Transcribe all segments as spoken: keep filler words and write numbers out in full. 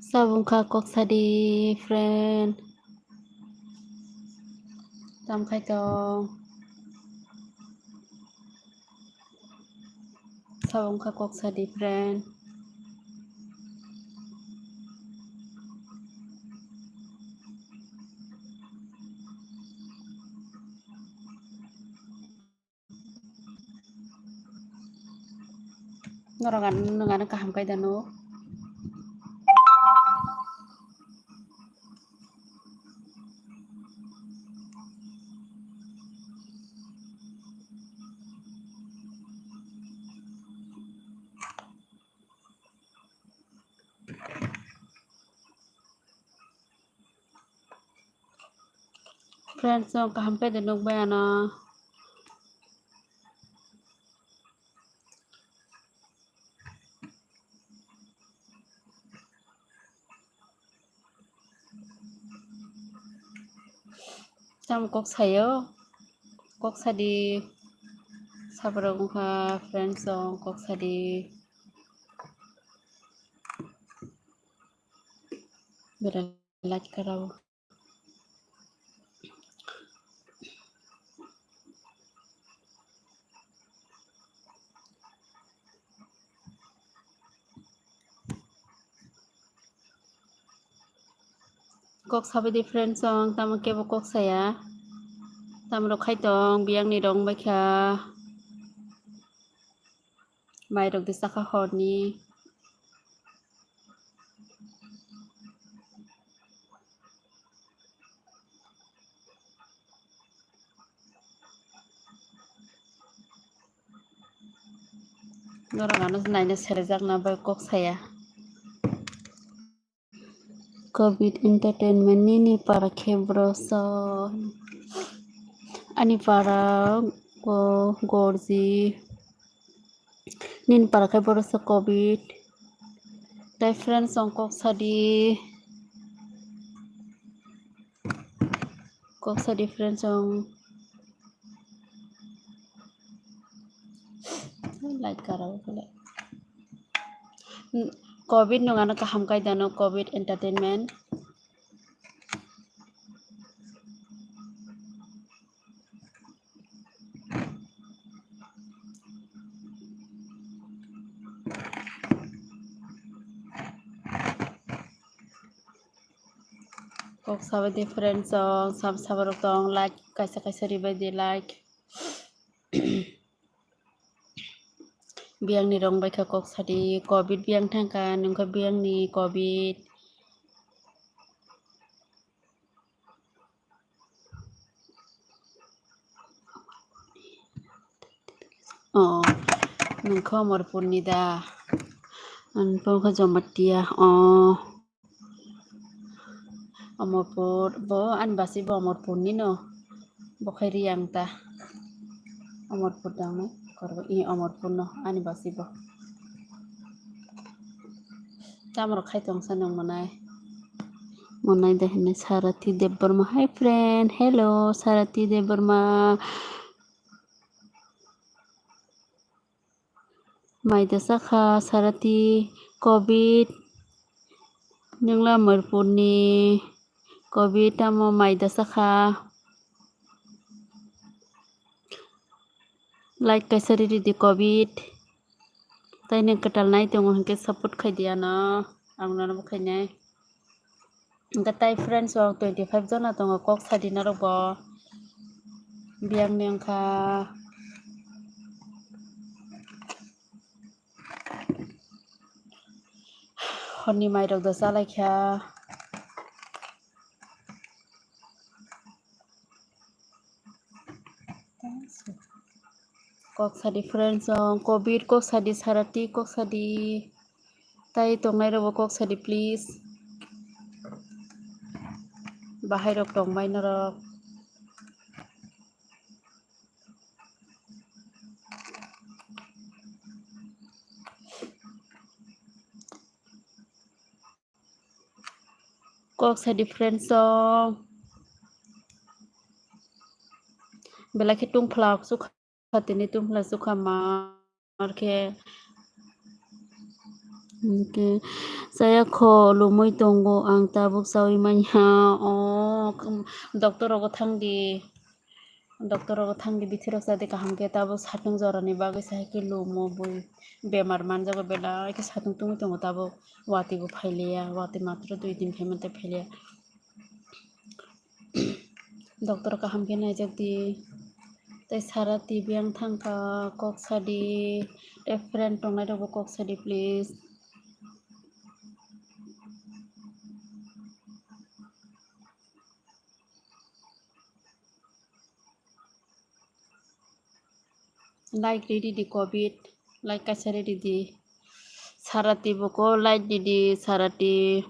Sabungkha kok sadi friend. Tam khai tong. Sabungkha kok sadi friend. Norok ano, nwng ano kaham khai da no? Friends, no kaham khe de nukbai ano. Tamo kok sayo, kok sadi, sabrok wngkha, friends, no kok sadi. Bera like karao. Kok sabai di friends, ang tamo kebo kok saya. Tamo rok khai tong, biyang ni rong bai kha. Mai rok de sakha horni. Norok ano naina selejakna bai kok saya. Covid entertainment nini para khe bwrwso. Ani para o gorji. Nini para khe bwrwso covid. Tai friends, ang kok sadi. Kok sadi friends, ang like karao khe. Covid nwng ano kaham kai dano, covid entertainment. Kok sabai di friends, song sam sabarok tong like kaisa kaisa ribai di like. Biyang ni rong bai kha kok sadi, covid biyang thang kha, nung kha biyang ni covid. Oh, nung kha Amarpur ni da? Ang kha Jamatia. Oh. Amarpur, bo ani basi bo Amarpur ni no. Bo khai ri ang ta. Amarpur dang no. Korbo i Amarpur no ani basi bo. Tamo rok khai tong sa nang manai. Manai de hene Sarati Debbarma. Hi friend. Hello Sarati Debbarma. Maida sakha Sarati, covid. Nungla Amarpur ni covid tamo maida sakha. Like kaisa riri di covid. Tai nung kwtal nai tongo hinkhe support khai di ano. Ang nono bo khainai. Hwnkhe tai friends rok twenty five jona tongo, kok sadi norok bo. Biyang ni wngkha. Honni mairok da chalaikha. Kok sadi friends song, covid kok sadi, sarati kok sadi. Tai tongnai rokbo kok sadi please. Bahai rok tongbai norok. Kok sadi friends song. Belai khe tungphla sukha tini tungphla sukha ma khe. Hwnkhe chaya kho lumui tongo ang tabuk chaui manya. O doctor rogo thangdi. Doctor rogo thangdi, bithi rok chadi kaham khe, tabuk satung jorani bagwi se hai khe lumo bui bemar manjago, belai khe satung tungwi tongo tabuk, watwi bo phailiya, watwi matro dui din phaimante phailiya. Doctor kaham khe naijak di. Tei sara T V ang thangkha, kok sadi, tei friend tongnai rokbo kok sadi please. Like ridi di covid, like kaisa ridi di. Sarati boko like didi, sarati.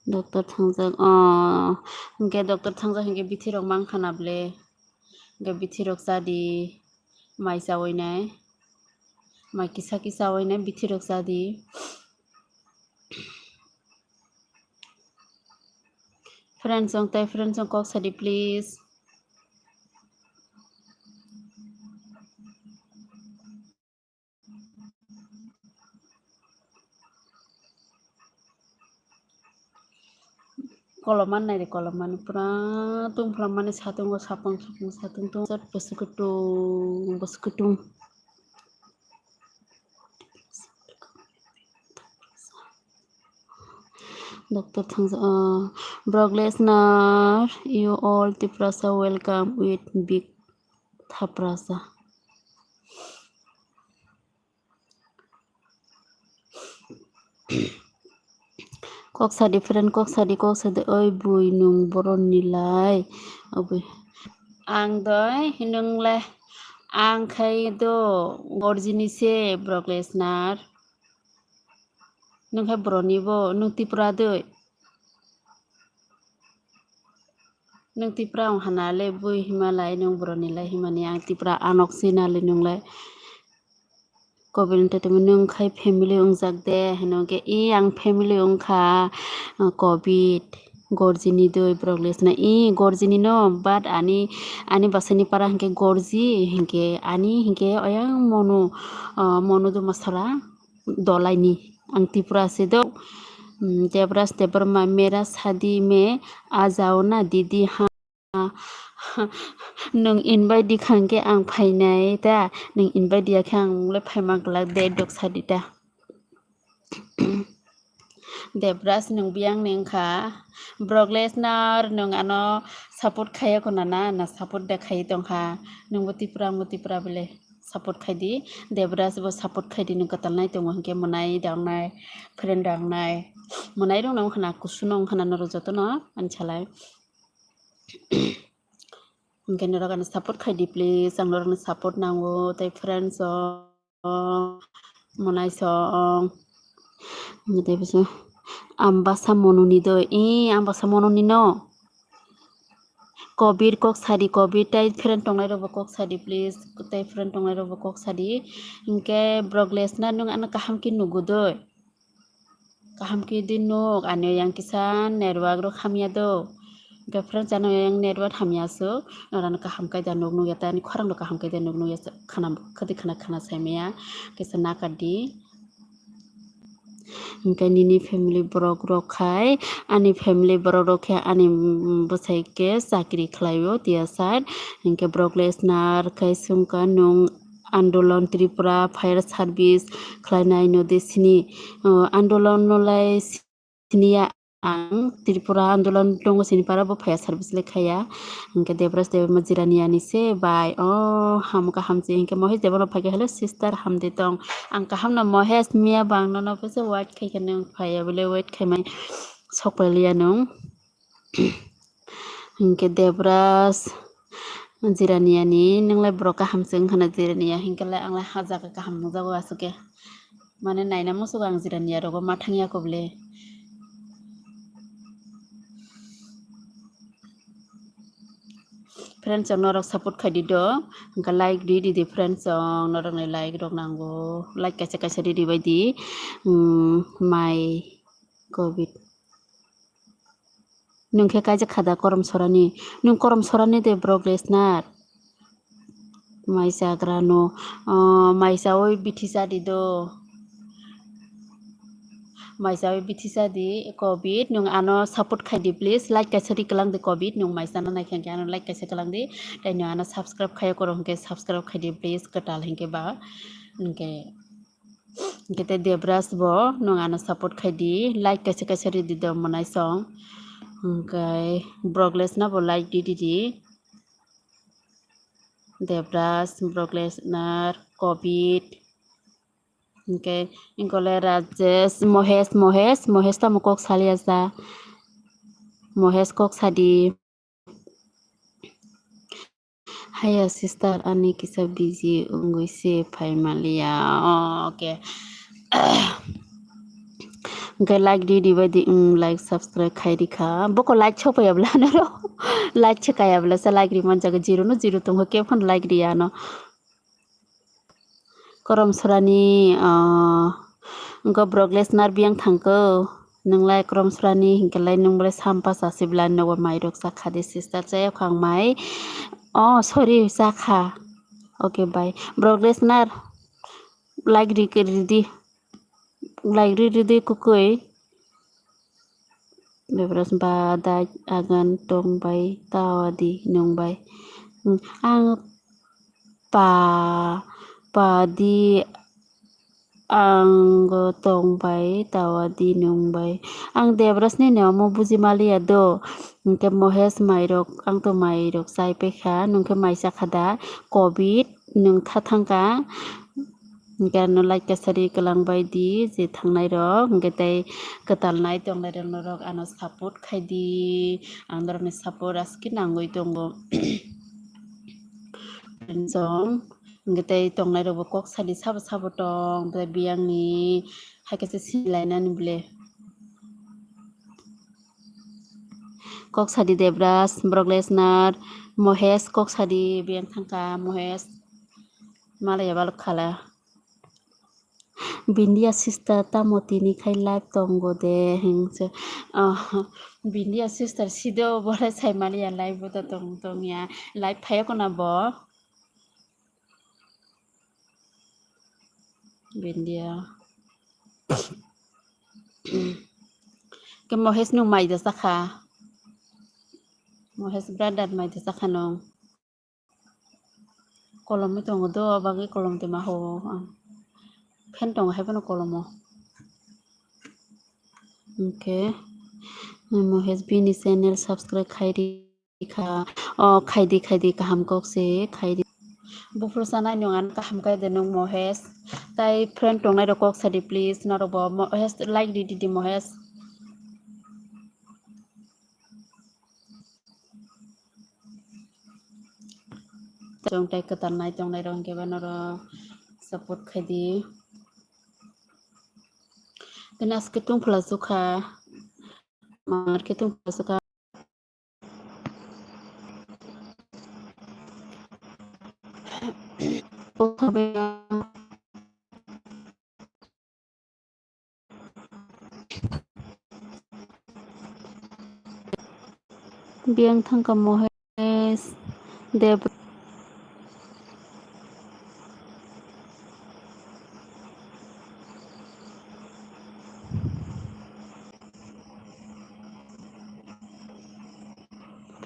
Doctor thangjak, oh, hwnkhe doctor thangjak hwnkhe bithi rok mankha na ble? Hwnkhe bithi rok chadi, mai chawi nai, mai kisa kisa chawi nai bithi rok chadi. Friends song tai friends song kok sadi please. Kolom man nai de, kolom man pura tungphla mani satung o sapang sapang satung tung jat bwswk kutung bwswk kutung. Doctor thangja, uh, Brok listener, you all Tiprasa welcome with big thaprasa. Kok sadi friend, kok sadi, kok sadi, oi bui nwng boroni lai, oi bui. Ang doi, nwng le, ang khai do, gorjini se Brok listener. Nwng khe boroni bo, nwng Tripura doi? Nwng Tripura wng hana le bui hima lai, nwng boroni lai himani, ang Tripura anok sina le nwng lai. Kobilni tete nwng khai family wngjak de, hino khe i ang family wngkha, uh, covid, gorjini doi Brok listener, i gorjini no, but ani, ani bwsani para hwnkhe gorji, hwnkhe ani hwnkhe oyang monu, uh, monu duma sara. Dolaini. Ang Tripura se do. Mm, Debras Debbarma mera sadi me a jao na didi ha. Nwng invite di kha hwnkhe ang phainai ta. Nwng invite diya khe ang le phaima glak de dok sadi ta. Debras nwng biyang ni wngkha. Brok listener nwng ano support khaiya khuna na, na support de khaiwi tongkha. Nwngbo Tripura, angbo Tripura bele. Support khai di, Debraj bo support khai di, nwng kwtal nai tongo hwnkhe mwnai dangnai, friend dangnai, mwnai rok no wngkha na, kusu no wngkha na norok joto no ani salai. Hwnkhe norok ano support khai di please, ang norok ni support nango tei friends rok, mwnai song. Tei bwswk Ambasa Monuni doi, ee Ambasa Monuni no. Kobir kok sadi, Kobir tai friend tongnai rok bo kok sadi please, tai friend tongnai rok bo kok sadi. Hinkhe Brok listener nwng ano kaham khe nugo doi. Kaham khe di nuk, ani yang kisa network rok hamya do. Hinkhe friend chano yang network hamya aswk, norano kaham khe da nuk nukya, tei ani khorang rok kaham khe da nuk nukya, khana khadi khana khana saimaya, kisa nakar di. Hinkhe nini family borok rok khai, ani family borok rok khe ani, mm, bwsai khe chakri khlaio tiya side. Hinkhe Brok listener khai swngkha nwng andolon Tripura fire service khlainai no de sini, uh, andolon no lai siniya. ang Tripura andolon tongo sini para bo phaiya service le khaiya. Hingke Debras Debbarma Jirania ni se bai o ham kaham se hingke Mohesh Debbarma phaikhe hello sister hamdi tong. Ang kaham no Mohesh miya bang nono pese wait khaikhe nwng phaiya bole wait khaimai sok paliya nwng. Hingke Debras Jirania ni nwng lai borok kaham se wngkha na Jirania hingke lai ang lai ha jaga kaham nukjago aswk khe. Mane naina muchungo ang Jirania rogo ma thangya kobole. Friends rok norok support khaidi do, hingke like di di di friends rok norok ni like rok nango, like kaisa kaisa di di bai di. Hmm, my covid. Nwng khe kaijak kha da Korom Sorani? Nwng Korom Sorani de borok listener? Mai chagra no, ah, mai chawi bithi cha di do. Mai chawi bithi cha di, covid, nwng ano support khai di, please. Like kaisa ri kwlang di, covid, nwng mai chana nai khe ano like kaisa kwlang di. Tai nwng ano subscribe khaiya koro hwnkhe subscribe khai di, please. Kwtal hwnkhe ba, hwnkhe. Hingke te Debras bo nwng ano support khai di, like kaisa kaisa ri di do mwnai song. Hingke Brogles na bo like di di di. Debras, Brogles nar, covid. Hingke ingkole Rajesh, Mohesh, Mohesh, Mohesh tamo kok salia sa. Mohesh kok sadi. Haya sister, ani kisa busy wngwi se phai maliya. Oh, okay. Hwnkhe like di, di bai di, mm, like, subscribe khai di kha. Boko like chopaya bla noro. Like chekaya bla sa like ri manjago, zero no zero tongo, khe phano like riya no. Korom Sorani, ah, wngkha borok listener biyang thangkho. Nwng lai Korom Sorani hinkhe lai nwng bolai sampa chasi bwlai nogo mairok chakha de sister, chayok ang mai. Oh, sorry, chakha. Okay, bye. Borok listener, like ri, ri di. Like ri, ri di kukui. Bebras ba dai agan tong bai tawa di nung bai. Hmm, ang pa, pa di ang tong bai tawa di nung bai. Ang Debras ni neo mo buji maliya do. Hingke Mohesh mairok, ang to mairok chai pekha, nung khe mai chakha da, covid, nung tha thangka. Hingke ano like kaisa ri kwlang bai di je thangnai rok, hingke tei kwtal nai tongnai rok norok ano support khai di, ang norokni support aske nangwi tongo. Friends rok, hingke tei tongnai rok bo kok sadi sabo sabo tong, tei biyangni hai kaisa sini lainani bwle. Kok sadi Debras, borok listener, Mohesh kok sadi biyang thangka, Mohesh. Malaya balok khala. Bindia sister tamo tini khai live tongo de hingse. Oh, Bindia sister sido bole sai maliya live bo to tong tong ya. Live phayoko na bo. Bindia. Ke Mohesh nung mai da sakha. Mohesh brother mai da sakha nung. Kolom tongo do, bagwi kolom de ma ho ang. Fan tongo hai phano kolomo. Okay. Mohesh bini channel subscribe khai di kha. Oh, khai di, khai di, kaham kok se khai di. Buphuru sanai nung ano kaham khai de nung Mohesh. Tai friend tongnai rok kok sadi please. Norok bo Mohesh like di, di, di Mohesh. Chwng tai kwtal nai tongnai rok hwnkhe ba norok support khai di. Tini aske tungphla sukha, mar khe tungphla sukha. Biyang thangka Mohesh Deb.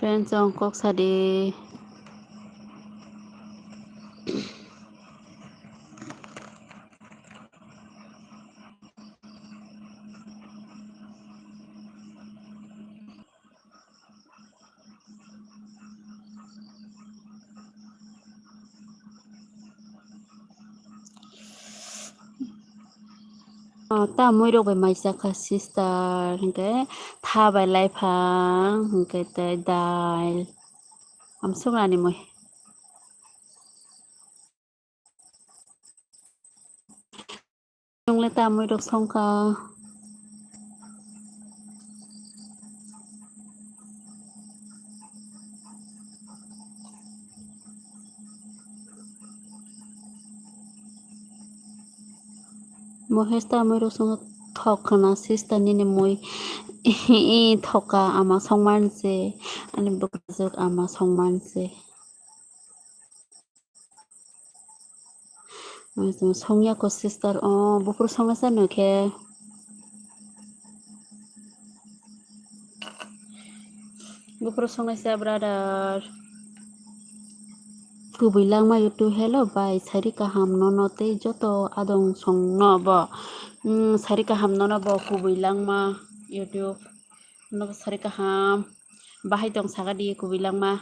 Friends, ang kok sadi. Oh, ta mui rok bai mai chakha sister, hwnkhe tha bai laiphang, hwnkhe tei dal. Amswk nani mui. Nungle ta mui rok songkha. Mohes ta mui rok songkha thok khna sister nini mui. Thokha ama songman se, ani bwkrajwk ama songman se. Songya ko sister, o buphuru songnaisa nokhe. Buphuru songnaisa brother. Kubui langma YouTube, hello bai, sari kaham nono tei joto adong songno bo. Mm, sari kaham nono bo kubui langma YouTube. Nono sari kaham. Bahai tong saka di kubui langma.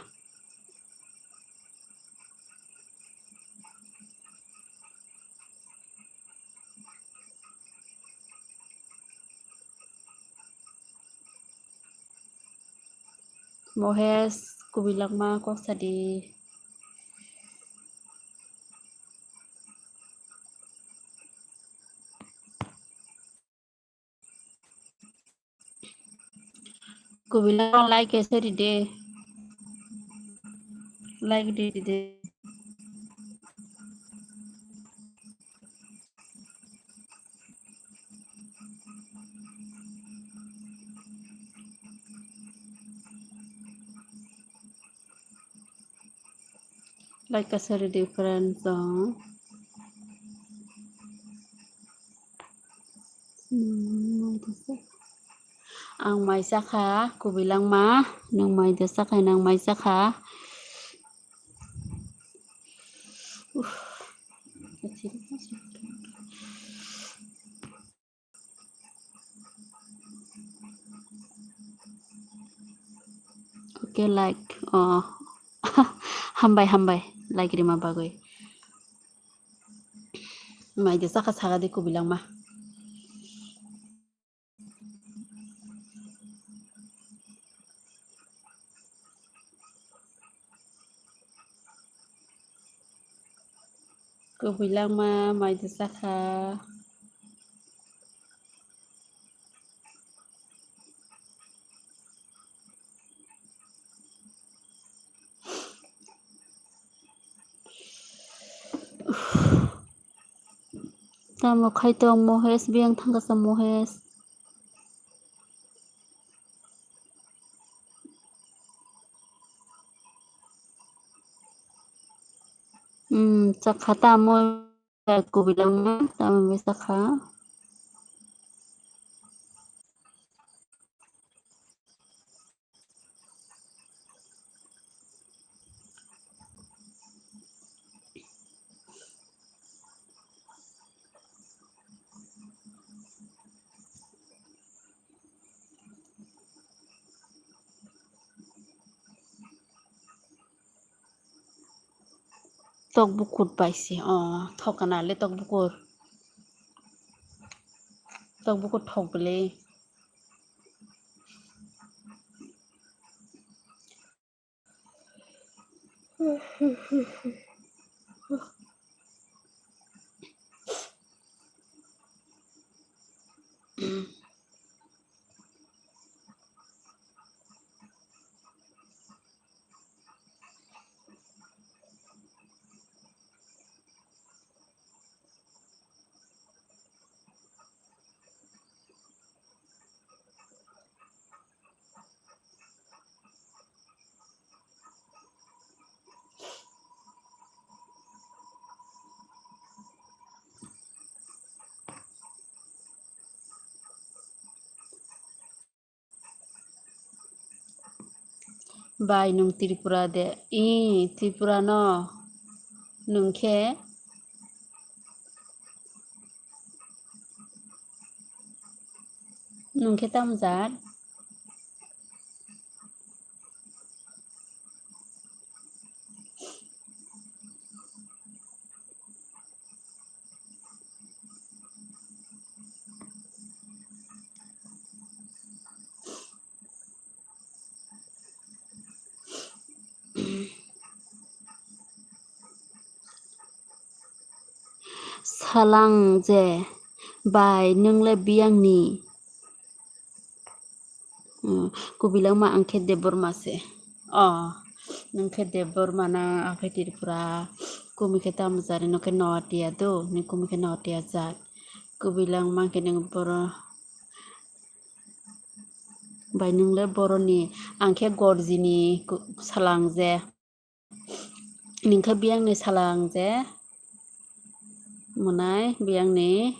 Mohes kubui langma kok sadi. Kubui langma like kaisa ride. Like di ride. Like kaisa ride friends. Ang mai chakha kubui langma, nwng mai da chakha, nang mai chakha. Okay, like, oh, hambai, hambai, like rima bagwi. Mai de chakha saga de kubui langma. Kubui langma mai de chakha. Tamo khai tong Mohes, biyang thangkasa Mohes. Hmm, chakha tamo kubui langma, tamo bai chakha. Tok bukur bai se, o, thok kana le tok bukur. Tok bukur thok bele. Bai, nwng Tripura de? Ih, Tripura no. Nwng khe? Nwng khe tamo jat? Salang je, bai, nwng le biyang ni? Hmm, Kubilangma ang khe Debbarma se. Oh, nwng khe Debbarma na, ang khe Tripura. Kumi khe tamo jat, nwng khe Noatia do, ni kumi khe Noatia jat. Kubilangma khe nwng boro. Bai nwng le boroni, ang khe Gorjini ku-, salang je. Nwng khe biyang ni salang je. Mwnai biyang ni.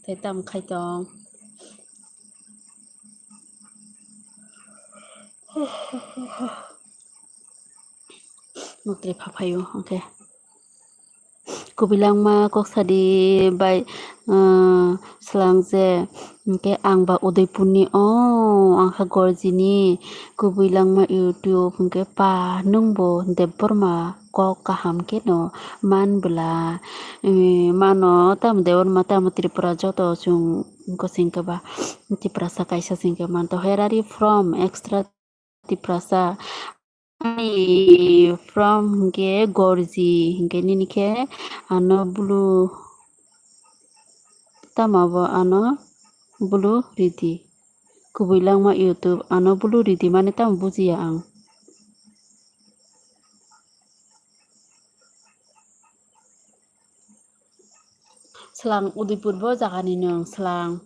Tei tam khai tong. Muktrwi pha phaio, okay. Kubilangma kok sadi bai, uh, salang je, hwnkhe ang ba Udaipurni, o, ang kha Gorjini. Kubilangma YouTube, hwnkhe pa nwng bo Debbarma kok kaham khe no man bwla, eh, mano tamo Debbarma tamo Tripura joto chwng wngkha singkhe ba Tiprasa kaisa singkhe manto. Where are you from? Extra Tiprasa. Ani from hwnkhe Gorji, hwnkhe nini khe ano blue, tamo bo ano blue ridi. Kubilangma YouTube ano blue ridi mani tamo bujiya ang. Salang Udaipur bo jagani nwng salang.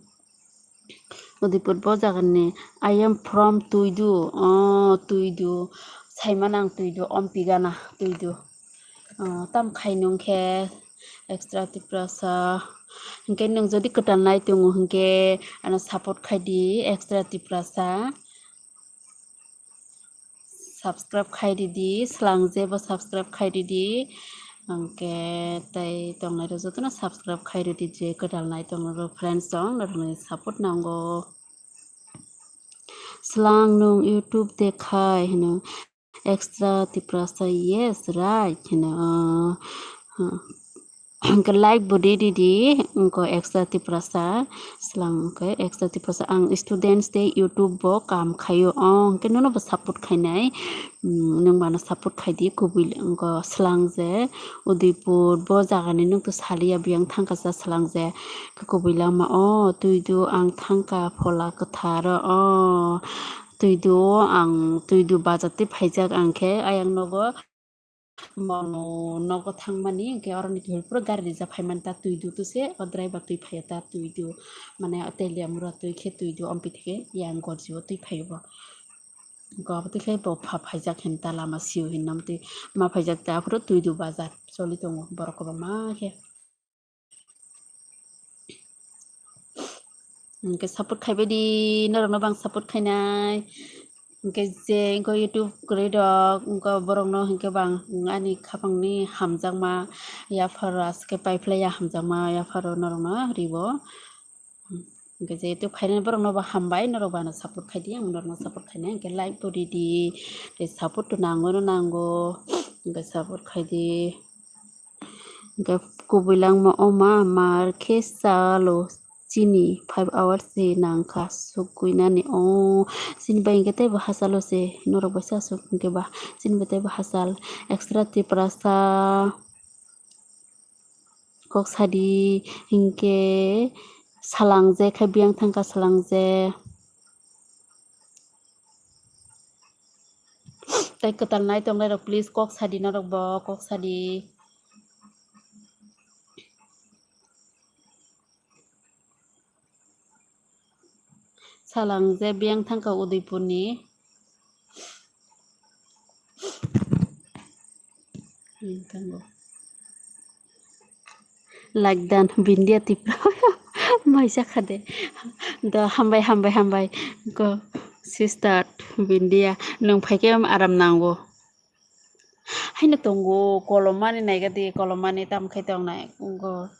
Udaipur bo jagani. I am from Tuidu. Oh, Tuidu. Saimano ang Tuidu. Ompigana Tuidu. Oh, tam khai nwng khe Extra Tiprasa. Hwnkhe nwng jodi kwtal nai tongo hwnkhe ano support khai di Extra Tiprasa. Subscribe khai ridi, salang je bo subscribe khai ridi. Hwnkhe tei tongnai rok jotono subscribe khai ridi, je kwtal nai tongnai rok friends rok, norokni support nango. Salang nwng YouTube de khai hwno, Extra Tiprasa, yes, right hwno. Hwnkhe like bo di ridi, wngkha Extra Tiprasa, salang wngkha Extra Tiprasa. Ang students tei YouTube bo kam khaio, o, hwnkhe nono bo support khainai, mm, nwng bano support khaidi, kubui wngkha salang je Udaipur bo jagani nwng to saliya, biyang thangkha sa salang je, kubui lama o Tuidu ang thangkha phola kwtharo, o Tuidu o ang Tuidu bazar tei phaijak ang khe ayang nogo. Mano nogo thangmani, hwnkhe oroni khe pura gari rijak phaimani ta Tuidu to se, o driver twi phaiya ta Tuidu, mane Teliamura twi khe Tuidu, ompi thike yang Gorji o twi phaio bo. Go abo twi khe bo pha phaijak hin ta lama sio hin nam twi ma phaijak ta, aphuru Tuidu bazar choli tongo borok kwbangma khe. Hwnkhe support khaibai di, norokno bo ang support khainai. Hwnkhe je wngkha YouTube kwrwi rok, wngkha borokno hwnkhe bo ang ani khapangni hamjakma yapharo aswk khe paiphlaiya, hamjakma yapharo norokno ribo. Hwnkhe je YouTube khainai borokno bo hambai, norok bo ano support khaidi, ang norokno support khainai. Hwnkhe like bo ridi, tei support to nangoino nango, hwnkhe support khaidi. Hwnkhe kubui langma o ma mar khe salo chini five hours se nangkha sugwinani o chini bai hwnkhe teibo hachalo se norok bai se aswk hwnkhe ba chini bai teibo hachal Extra Tiprasa kok sadi hwnkhe salang je khe biyang thangkha salang je. Tei kwtal nai tongnai rok please kok sadi norok bo kok sadi. Salang je biyang thangkha Udaipurni. Hmm, thango. Like dan Bindia Tipra. Maisa khade. Do hambai, hambai, hambai. Go sister Bindia. Nwng phaikhe aram nango. Haino tongo, kolom mani naigadi, kolom mani tam khai tongnai. Go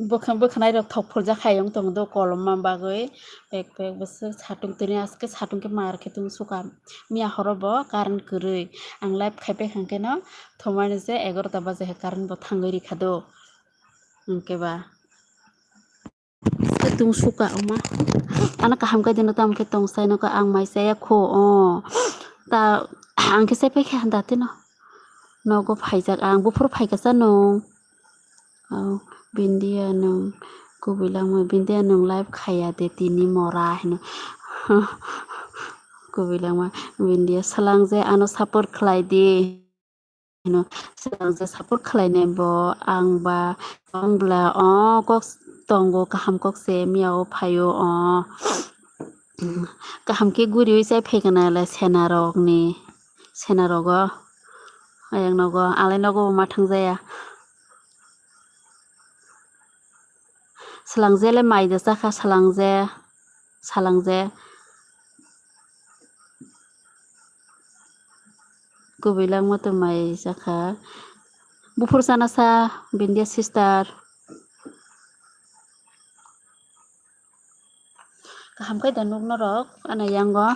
bwkha-, bwkhanai rok thok phuljak hai wng tongo do kolom ma bagwi. Pek pek bwswk satung tini aske satung khe mar khe tung suka. Miya horo bo current kwrwi. Ang live khai pek hwnkhe no thumani se egarota baje hai current bo thangwi rikha do. Hwnkhe ba. Tung suka oma. Ano kaham khe dino tamo khe tong sai no ka ang mai chaya kho o. Ta ang khe chai pai kha da tino. Nogo phaijak ang, buphuru phaikha sa nwng? Oh, Bindia nwng kubui langma, Bindia nwng live khaiya de tini mora hino. Kubui langma, Bindia swlang je ano support khlai di. Hino swlang je support khlainai bo ang ba wng bla, oh, kok tongo kaham kok se miya o phaio, oh. Kaham khe guriwi chai phaikha na le sena rok ni, sena rogo. Ayang nogo, alai nogo ma thangjaya. Swlang je le mai da chakha, swlang je, swlang je. Kubui langma to mai chakha. Buphuru chana sa, Bindia sister. Kaham khe da nuk norok, ano yango.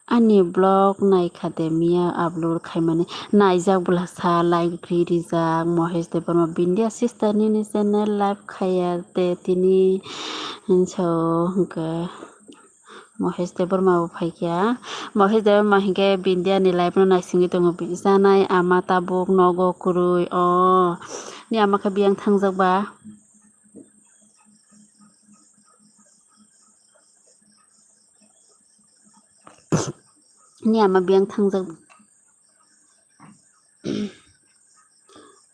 Ani vlog naikha de miya upload khaimani, naijak bwlasa like rwi rijak Mohesh Debbarma, Bindia sister nini channel live khaiya de tini hinso hwnkhe Mohesh Debbarma bo phaikha. Mohesh Debbarma hinkhe Bindia ni live no naisingwi tongo, janai ama tabuk nogo kwrwi o ni ama khe biyang thangjak ba. Ni ama biyang thangjak.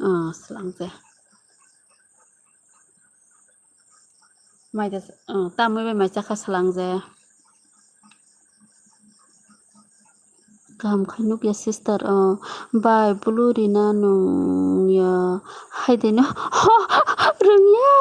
Oh, swlang je. Mai da, oh, tamwi bai mai chakha swlang je. Kaham khai nukya sister, oh, bai bulu rina nung ya, hai de no, ho, rung ya,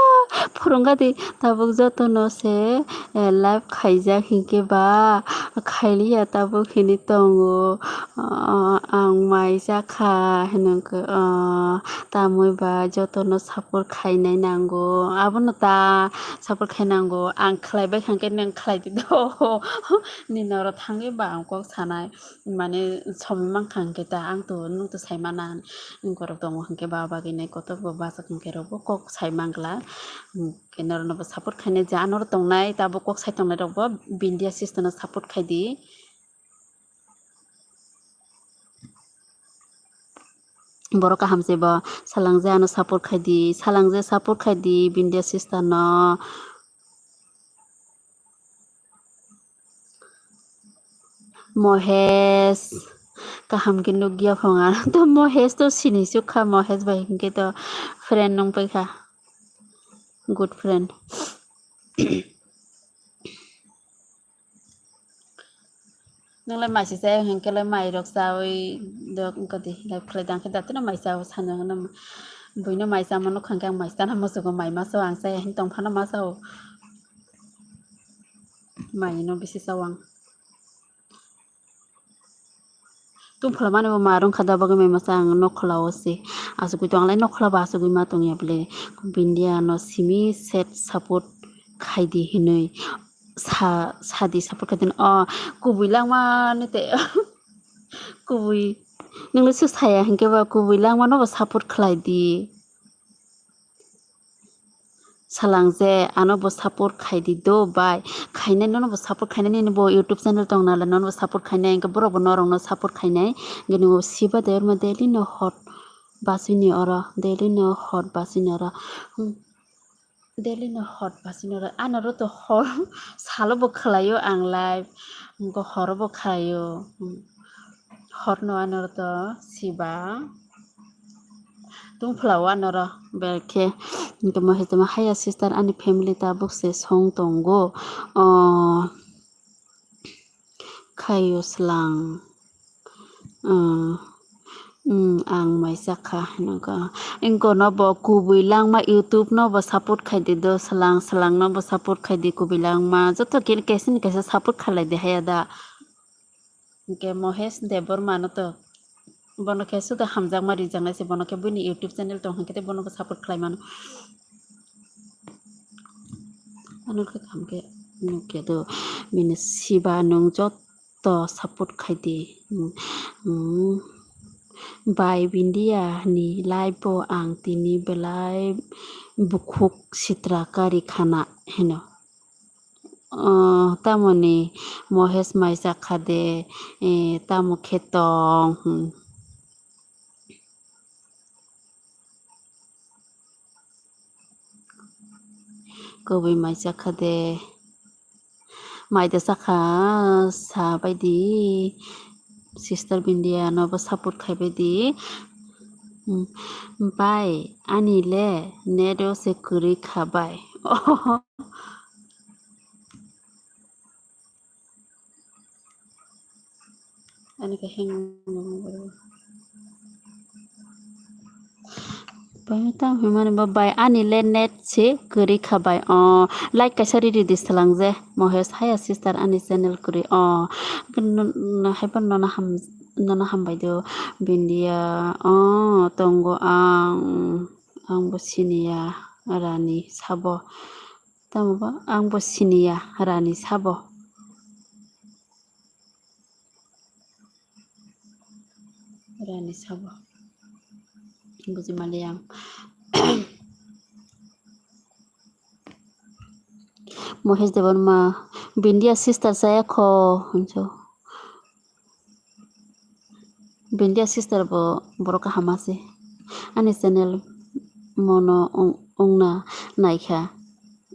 phurung gadi, tabuk joto no se, eh, live khaijak hinkhe ba, khailiya tabuk hini tongo, oh, ang mai jakha hinung khe, oh, tamwi ba joto no support khainai nango, abono ta support khai nango, ang khlai bai kha khe nwng khlai di do, ni noro thangwi ba ang kok sanai. Mane somoi mankha hinkhe ta ang to, nwng to sai mana, borok tongo hinkhe ba bagwi nai kotor bo bachak hinkhe rok bo kok sai mangla. Hinkhe norok no bo support khainai je ano tongnai, tabuk kok sai tongnai rok bo Bindia sister no support khai di. Borok kaham se bo swlang je ano support khai di, swlang je support khai di Bindia sister no. Mohesh, kaham khe nukya phunga. To Mohesh to sini sukha, Mohesh bai hinkhe to friend nung paikha, good friend. Nunglai maisi chai hinkhe lai mai rok chawi dok wngkha di, live khlai dang khe datino mai chao sano hwnwi buino mai chama nukha hinkhe ang mai chana muchugo, mai ma chao ang chaya hin tongphano ma chao. Mai no bisi chao ang. Tungphla mani bo ma rwngkha da bagwi mai masa ang nokhola o se. Asugwi tong alai nokhola ba asugwi ma tongya bwle. Bindia no simi set support khai di hinwi sa, sadi support khai di. O kubui langma ni te kubui nungni su saya hinkhe ba kubui langma no bo support khlai di. Swlang je ano bo support khai di do bai. Khainai nono bo support khainai, nini bo YouTube channel tong nala nono bo support khainai, hinkhe borok bo norok no support khainai. Hinkhe nini bo Siba Debbarma daily no hot basini oro, daily no hot basini oro. Hmm. Daily no hot basini oro. Ano ro to hor salo bo khlaio ang live. Hinkhe horo bo khlaio. Hmm. Horno ano to Siba. Tungphla o ano ro belkhe. Tamo hai tamo haya sister ani family tabuk se song tongo. O khaio swlang. O, mm, ang mai chakha hinwi kha. Ingko no bo kubui langma YouTube no bo support khai di do swlang, swlang no bo support khai di kubui langma. Joto kini kaisa ni kaisa support khalai di haya da. Hinkhe Mohesh Debbarma no to bono khe suda hamjakma rijaknai se, bono khe buini YouTube channel tong hinkhe tei bono bo support khlai mano. Ano khe kaham khe nukya do bini Siba nwng joto support khai di. Hmm, hmm. Bai Bindia ni live bo ang tini belai bukhuk sitra kari khana hino. Oh, tamoni Mohesh mai chakha de, eh, tamo khe tong, hmm. Kubui mai chakha de. Mai de chakha, sa bai di. Sister Bindia no bo support khai bai di. Hmm. Bai, ani le net o se kwrwi kha bai. Ani khe heng. Bai tam hwnmani bo bai ani le net se kwrwi kha bai. Oh, like kaisa riri di swlang je. Mohesh, haya sister ani channel kwrwi. Oh, haiphano nono ham, nono hambai do. Bindia, oh, tongo ang, ang bo siniya rani sabo. Tamo ba ang bo siniya rani sabo. Rani sabo. Buji mali ang. Mohesh Debbarma, Bindia sister saya kho, hinso. Bindia sister bo borok kaham ase. Ani channel mono wng-, wngna naikha.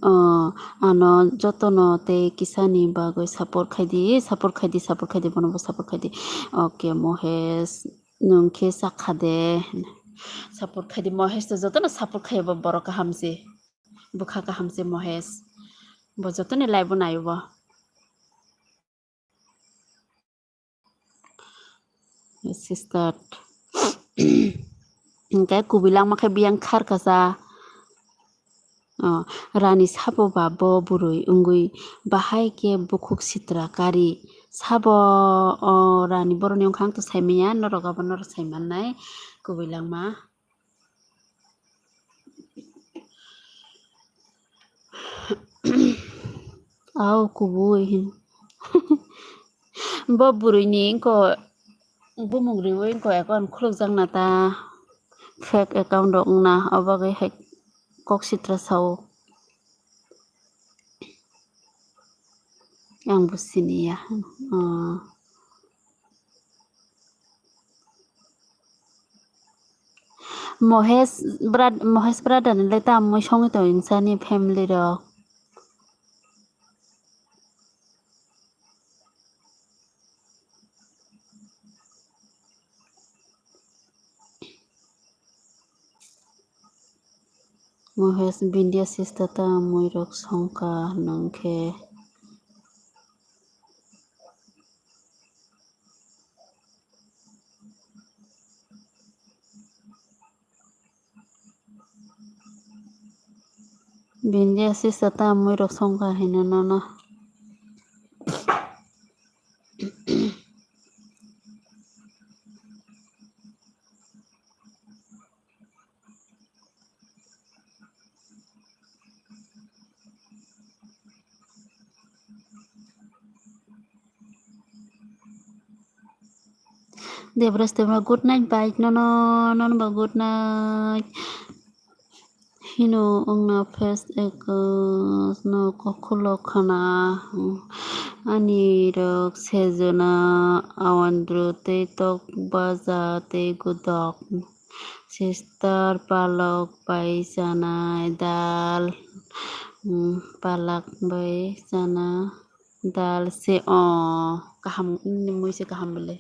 Oh, ano jotono tei kisani bagwi support khaidi, support khaidi, support khaidi, bono bo support khaidi. Okay, Mohesh, nwng khe chakha de. Support khaidi, Mohesh to jotono support khaibo borok kaham se. Bwkha kaham se Mohesh. Bo jotoni live o naio bo. Sister. Hingke kubui langma khe biyang khar kasa. Oh, rani sabo ba bo bwrwi wngwi bahai khe bukhuk sitra kari. Sabo, oh, rani boroni wngkha ang to saimanya, norok abo norok saimannai kubui langma. Au kubui hin. Bo bwrwini wngkha, bumung riwi wngkha account khulukjakna ta, fake account rok wngna, o bagwi hai kok sitra sao. Ang bo siniya. Oh. Mohesh brad-, Mohesh brother ni le tam mui songwi tong insani family rok. Mohesh Bindia sister ta mui rok songkha nung khe. Bindia sister ta mui rok songkha hino nono. Debras, Debra, good night, bye. Nono, nono ba good night. Hino wngna first account no kokholo khana. Ani rok sejona awandru tei tok baja tei gudok. Sister palok bai chanai dal, mm, palak bai chana dal se o kaham, mui se kaham bole.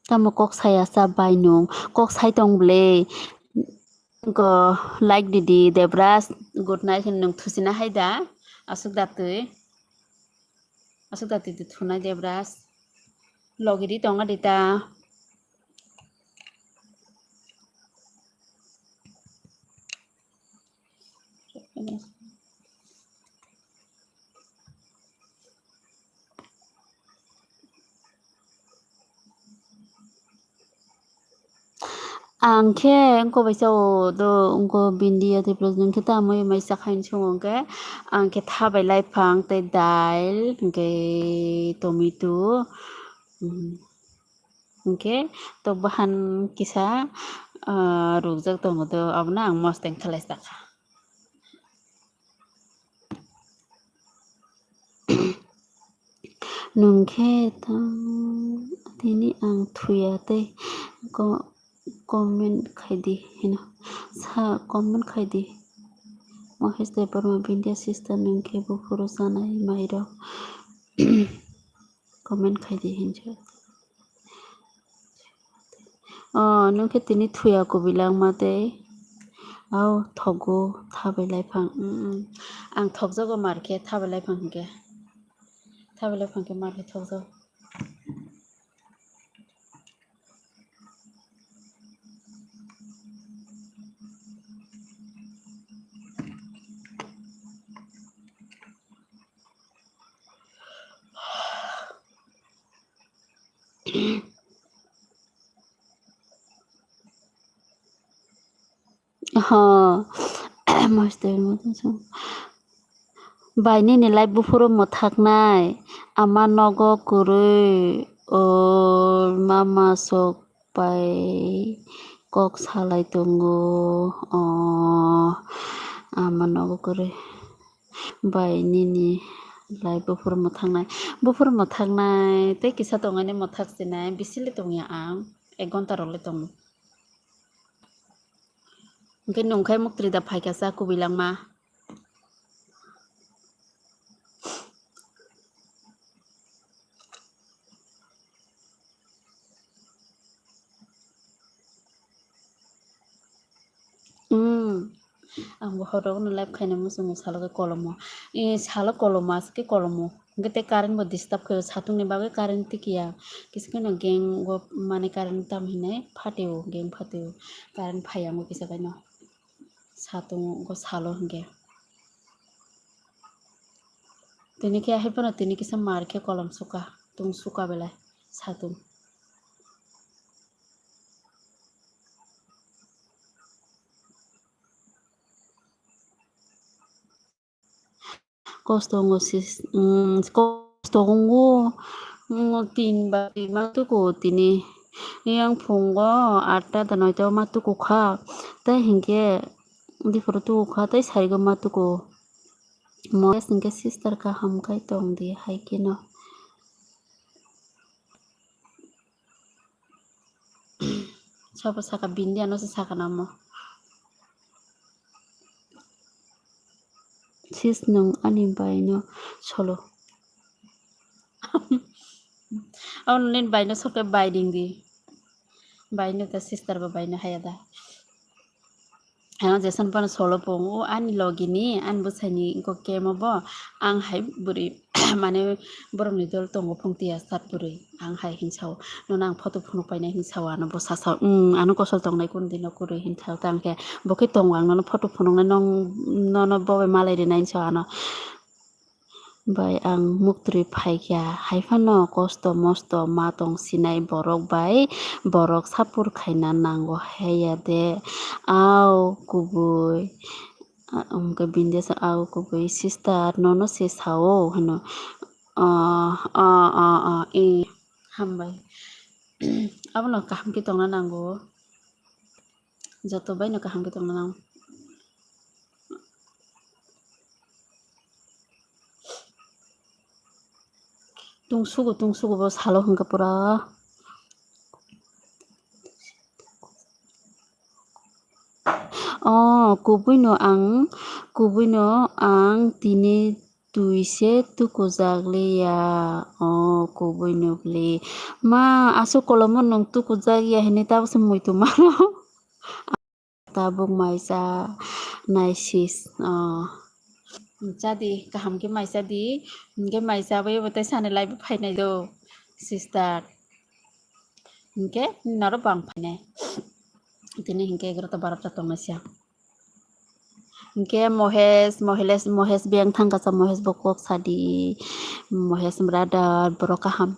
Tamo kok saya sa bai nung, kok sai tong ble. Go like didi Debras, good night hin nung thusina hai da. Asuk datwi. Asuk datwi di thunai Debras. Logi di tonga di ta. Ang khe wngkha bai sao do, wngkha Bindia Tripura ni khe ta amoi mai chakha hinwi swngo hwnkhe, ang khe thabai lai phang tei dail hwnkhe tomato, mm, Hinkhe tok bahan kisa, ah, rukjak tongo do, abono ang mosteng khlai sakha. Nwng khe tang tini ang thuya tei ko-, comment khai di hino. Sa comment khai di. Mohesh Debbarma, Bindya sister, nwng khe buphuru chanai mairok comment khai di hinjo. Oh, nwng khe tini thuya kubilangma tei. Au, thogo, thabai laiphang. Mm, mm. Ang thokjago mar khe, thabai laiphang hinkhe. Thabai laiphang khe mar khe thokjago. Ho. Master mo tong song. Bai nini live buphuru mwthaknai. Ama nogo kwrwi. O mama sok pai kok salai tongo. O ama nogo kwrwi. Bai nini live buphuru mwthaknai. Buphuru mwthaknai tei kisa tongani mwthak sinai. Bisili tongya ang. Ek ghonta rok le tongo. Hwnkhe nwng khai muktri da phaikha sa kubilangma. Hmm. Ang bo horok no live khaina muchungo salo khe kolomo. E, salo kolomo, aswk khe kolomo. Hwnkhe tei current bo disturb khaio, satung ni bagwi current tikiya. Kisa kheno gang o mane current tam hinai phatio, gang phatio. Current phaiya wngwi kisa kaino. Satung go salo hwnkhe. Tini khe ahai phano tini kisa mar khe kolom suka, tung suka belai satung. Kosto wngo sis, mm, kosto wngo, mm, tin ba twi ma tuku tini. Yang phungo atta da noita o ma tuku kha. Tei hinkhe diphuru tuku kha, tei sarigo ma tuku. Moles hinkhe sister kaham khai tong di hai kheno. Sabo saka bindi ano se saka namo. Sis nwng ani bai no solo. Abo nini bai no soke bai ding di. Bai no ta sister bo bai no haya da. Ano jeson phano solo pung, o ani logi ni, ani bwsai ni kok kemo bo, ang hai bwrwi, mane borok ni dol tongo phung tiya sat bwrwi, ang hai hinsa o, nono ang photo phunuk painai hinsa o, ano bwsa sa, um, ano kosol tongnai kunu dino kwrwi hinsa o, tang khe bo khe tongo, ang nono photo phunuknai, nong, nono bo bai malai rinai hinsa o ano. Bai ang muktwi phaikha, hai phano kosto mosto ma tong sinai borok bai borok support khaina nango haiya de. Au kubui, ah, hwnkhe bindi sa, "Au kubui sister, nono se sao," hwno. Ah, ah, ah, ah, eh, hambai. Abono kaham khe tongna nango. Joto bai no kaham khe tongna nango. Tungsugo, tungsugo bo salo hwnkhe pura. Oh, kubui no ang, kubui no ang tini twi se tukujak liya. Oh, kubui no bwle. Ma, aswk kolomo nwng tukujak ya hinwi tabuk se muitu mano. Tabuk maisa nai sis, oh. Chadi, kaham khe maisa di. Hinkhe maisa bai bo tei sani live phainai do, sister. Hinkhe noro bang phainai. Tini hinkhe egarota barota tongnaisa. Hinkhe Mohesh, Mohesh, Mohesh biyang thangkasa, Mohesh bo kok sadi. Mohesh brother, borok kaham.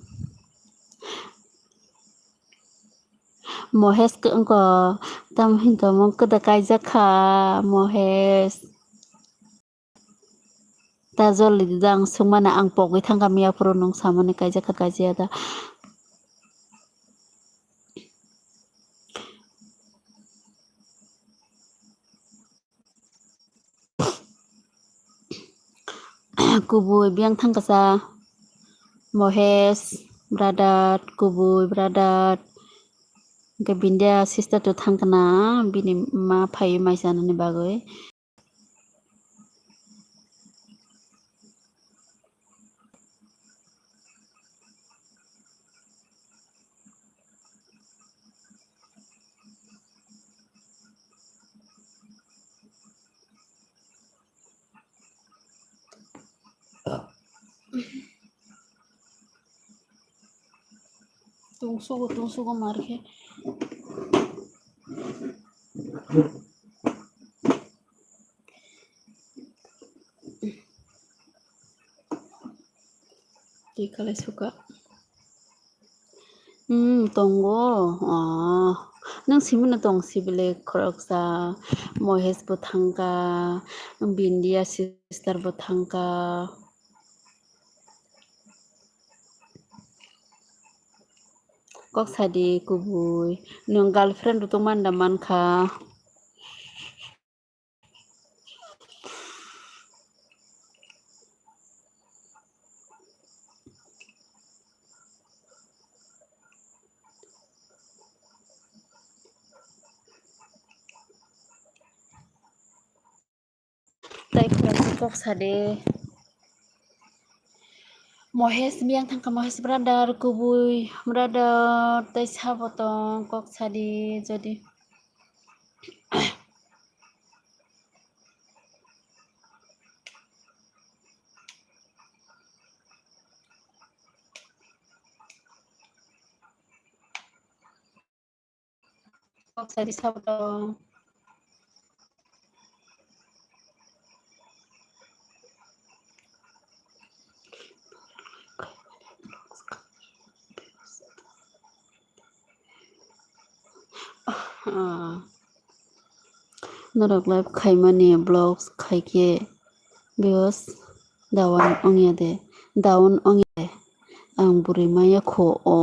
Mohesh khe wngkha, tamo hinkhe omo kwda kaijak kha, Mohesh. Ta jol ridi da, ang swngmani, ang pogwi thangkha miya phuru, nwng samani kaijak kha, kaijaya da. Kubui biyang thang kasa, Mohesh brother, Kubui brother, hwnkhe Bindia sister to thang kana, bini ma phaiwi mai chanani bagwi. Tungsugo, tungsugo mar khe. Twi khalai suka. Hmm, tongo. Oh, nwng simino tong sibile khoroksa. Mohesh bo thangka, Bindia sister bo thangka. Kok sadi kubui. Nwng girlfriend rw tongmani da mankha. Tai khoroksa kok sadi. Mohesh biyang thangkha, Mohesh brother, kubui brother, tai sabo tong kok sadi jodi. Kok sadi sabo tong. Ah. Norok live khaimani vlogs khaikhe views down ongya de, down ongya de. Ang bwrwi manya kho, o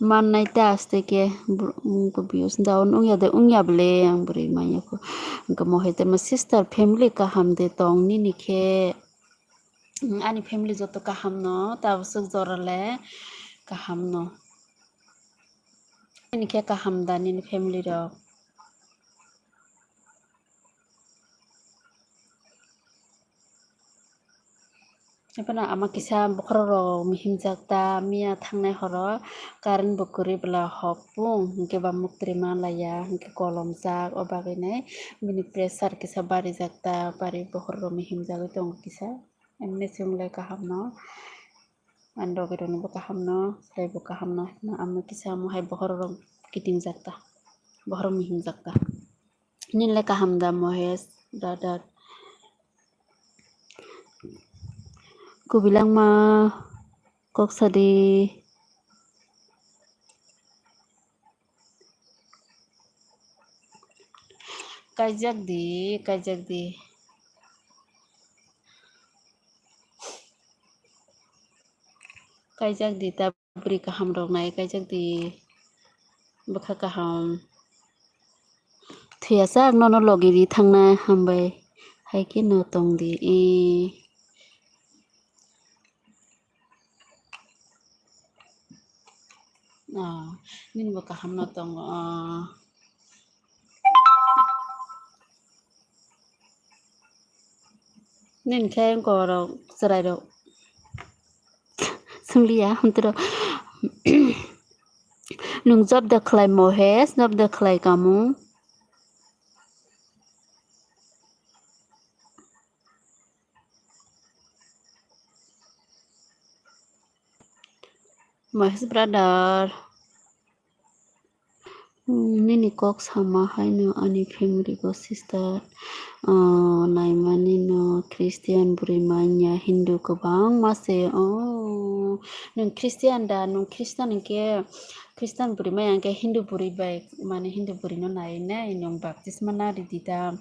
mannai ta aste khe bw-, views down ongya de, ongya bwle ang bwrwi manya kho. Hwnkhe mo hai temo sister family kaham de tong nini khe? Ani family joto kaham no, tabaswk jora le kaham no. Nini khe kaham da nini family rok? Ephano ama kisa bokhorok rok mihimjak ta, miya thangnai horo current bo kwrwi bwla hopung, hinkhe ba muktri manlaiya, hinkhe kolomjak, o bagwi nai bini pressure kisa barijak ta, bari bokhorok rok mihimjagwi tongo kisa. Emne chwng le kaham no, ani logi rok ni bo kaham no, chwrai bo kaham no, no amo kisa amo hai bokhorok rok kiting jak ta, bokhorok mihim jak ta. Nini le kaham da Mohesh brother? Kubilangma kok sadi. Kaijak di, kaijak di. Kaijak di ta bwrwi kaham rok nai kaijak di. Bwkha kaham. Thwiyasak nono logi ri thangna hambai. Hai khe no tong di. E. Ah, nini bo kaham no tongo. Ah. Nini khe gorok chwrai rok. Swngliya, hwntwrok. Nwng job da khlai Mohesh, job da khlai kamung. Mahesh brother, hmm, nini kok sama haino ani family bo sister, ah, naimani no Christian bwrwi manya Hindu kwbangma se, oh, nwng Christian da, nwng Christian hinkhe Christian bwrwi maya hinkhe Hindu bwrwi bai, mane Hindu bwrwi no nai nai nwng baptisma na ridi da,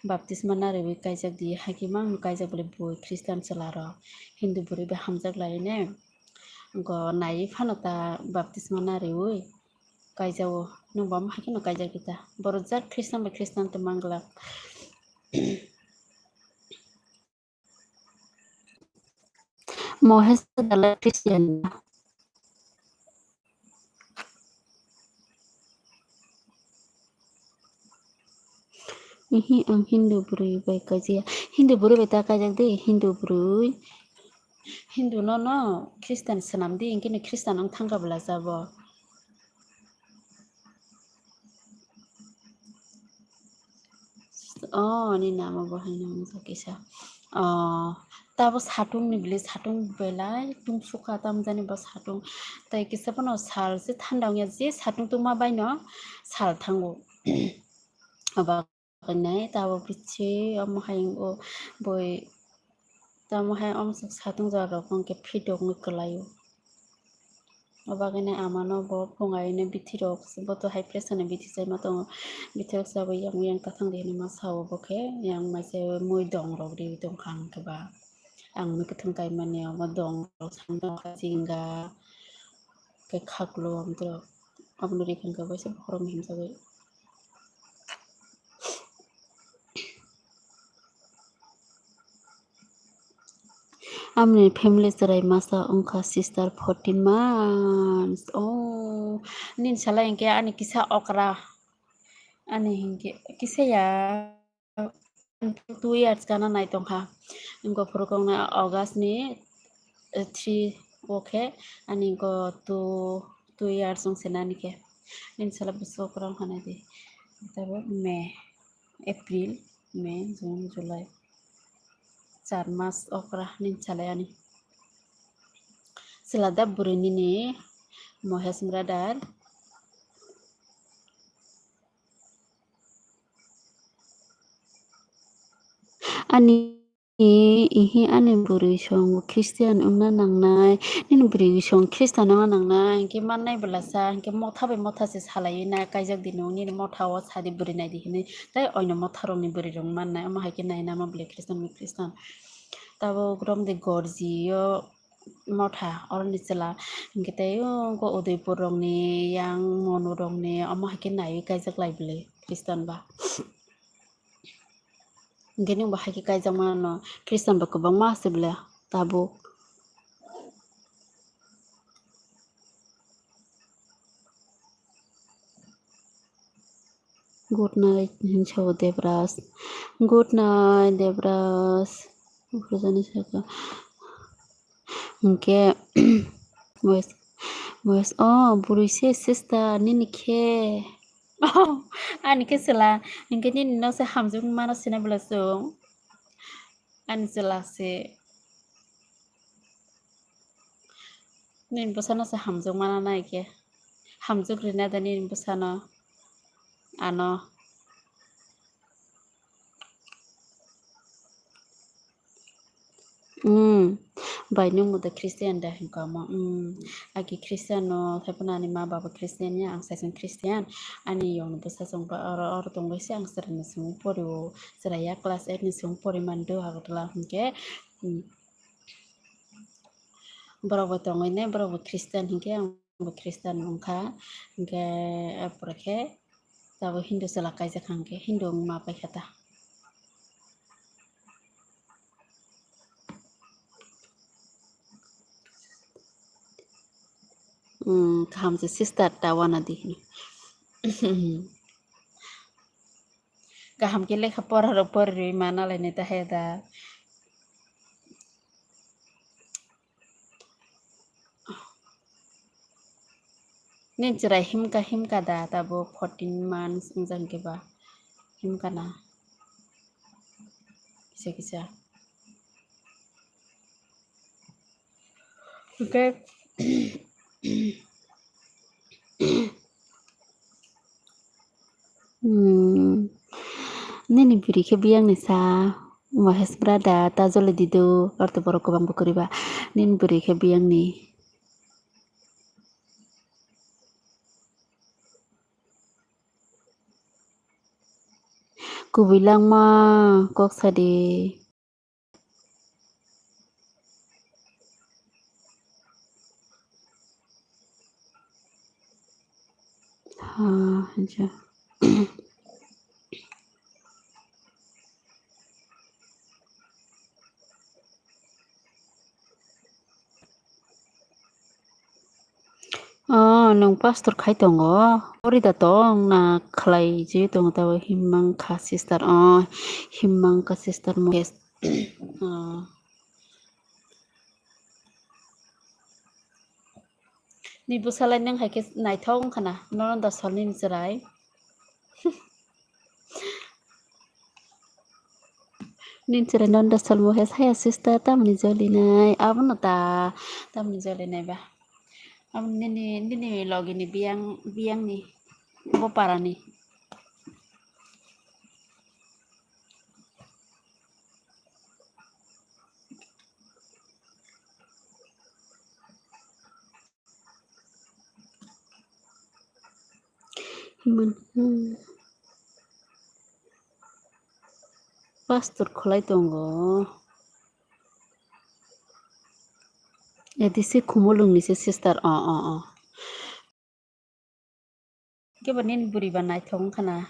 baptisma na riwi kaijak di, hakhe mang kaijak bole bui Christian chwla rok. Hindu bwrwi bai hamjak lai ne. Go naiwi phano ta baptisma na riwi kaijao. Nwng bo hakheno kaijak di ta. Borok jak Christian bai Christian tongma glak. Mohesh Dala Christian. Ihi, ang Hindu bwrwi bai kaijaya. Hindu bwrwi bai ta kaijak de, Hindu bwrwi. Hindu no no Christian swnam di, hinkhe no Christian wng thangkha bwla jabo. Oh, ani namo bo haino wngkha kisa. Oh, tabo satung ni bwle, satung belai tungsukha, tamjani bo satung. Tai kisa phano sal se thanda wngya, je satung tungma bai no sal thango. Aba khainai tabo bithi omo hai o boi. Tamo hai omo satung jaga rok hwnkhe phidok ni kwlai o. O bagwi no ama no bo phung ai no bithi rok, bo to high pressure ni bithi chai ma tongo. Bithi rok chabo yang yang kathang de hinui ma sao bo khe, yang mai se mui dong rok riui tong kha hwnkhe ba. Ang mui kwthwng kai mani omo dong rok sani tong kha jinga khe khaklo omo rok. Omo no ri kha hwnkhe waisa bokhorok ni himjagwi. Amni family chwrai masa wngkha sister fourteen months. Oh, nini salai hinkhe ani kisa okra. Ani hinkhe kisa ya two years gana nai tongkha. Wngkha phuru kongna August ni three o khe ani wngkha two, two years wng se nani khe. Nini sala bwswk rok hwnwi di. Tabo May, April, May, June, July. Char mas okra nini salai ani. Chwla da bwrwi nini Mohesh brother. Ani, ihi ani bwrwi song bo Christian wngna nangnai, nini bwrwi song Christian wngna nangnai, hinkhe mannai bwlasa, hinkhe motha bai motha se salaiwi na kaijak di nwng, nini motha o sadi bwrwi naidi hinwi, tei oino motha rokni bwrwi rok mannai, omo hai khe naina ma bwlai Christian bai Christian. Tabuk romdi gorji o motha oroni chwla, hinkhe tei o Udaipur rokni yang Monu rokni omo hai khe naiwi kaijak lai bwlai Christian ba. Hinkhe nwng bo hai khe kaijak mano, Christian bo kwbangma se bwle tabuk. Good night, hinwi sao Debraj. Good night, Debraj. Ukhurjani saka. Hinkhe, Mohesh, Mohesh, oh, bwrwi se sister, nini khe. Oh, ani khe chwla, hinkhe nini no se hamjwk mano sinai bwla chwng. Ani chwla se. Nini bwsano se hamjwk mana nai khe. Hamjwk rina da nini bwsano. Ano. Hmm. Bai nwng bo de Christian da hinka omo. Hmm. Agi Christian no, tei phano ani ma baba Christian ya, ang saichung Christian. Ani yong ni bwsa chwng ba oro, oro tongwi se ang chwrai ni simi pori o. Chwrai ya class eight ni simi pori mani do Agartala hinkhe. Hmm. Borok bo tongwi ne, borok bo Christian hinkhe ang bo Christian wngkha, hinkhe, eh, pore khe tabuk Hindu chwla kaijak kha, hinkhe Hindu wngma paikha ta. Hmm, kaham se sister ta wana di hini. Kaham khe lekha pora rok pori rwi mana lai nai ta he da. Nini chwrai himka, himka da tabuk fourteen months wngjak hinkhe ba? Himka na? Kisa kisa. Hinkhe, hmm, nini bwrwi khe biyang ni sa, Mohesh brother, ta joli dido, orto borok kwbang bo kwrwi ba, nini bwrwi khe biyang ni. Kubui langma kok sadi. Ha, acha. Nwng pastor khai tongo, pori da tong na khlai je tongo tabo himmang kha sister, oh, himmang kha sister mo-, oh. Ni bwsalai nwng hai khe naithok wngkha na, nono da sal nini chwrai. Nini chwrai nono da salmo khe saya sister tamni jolinai, abono ta tamni jolinai ba. Abo nini, nini logini biyang, biyangni bo parani. Himan, hmm. Pastor kholai tongo. A D C Khumulwngni se sister. Oh, oh, oh. Kebo nini bwrwi ba naithok wngkha na.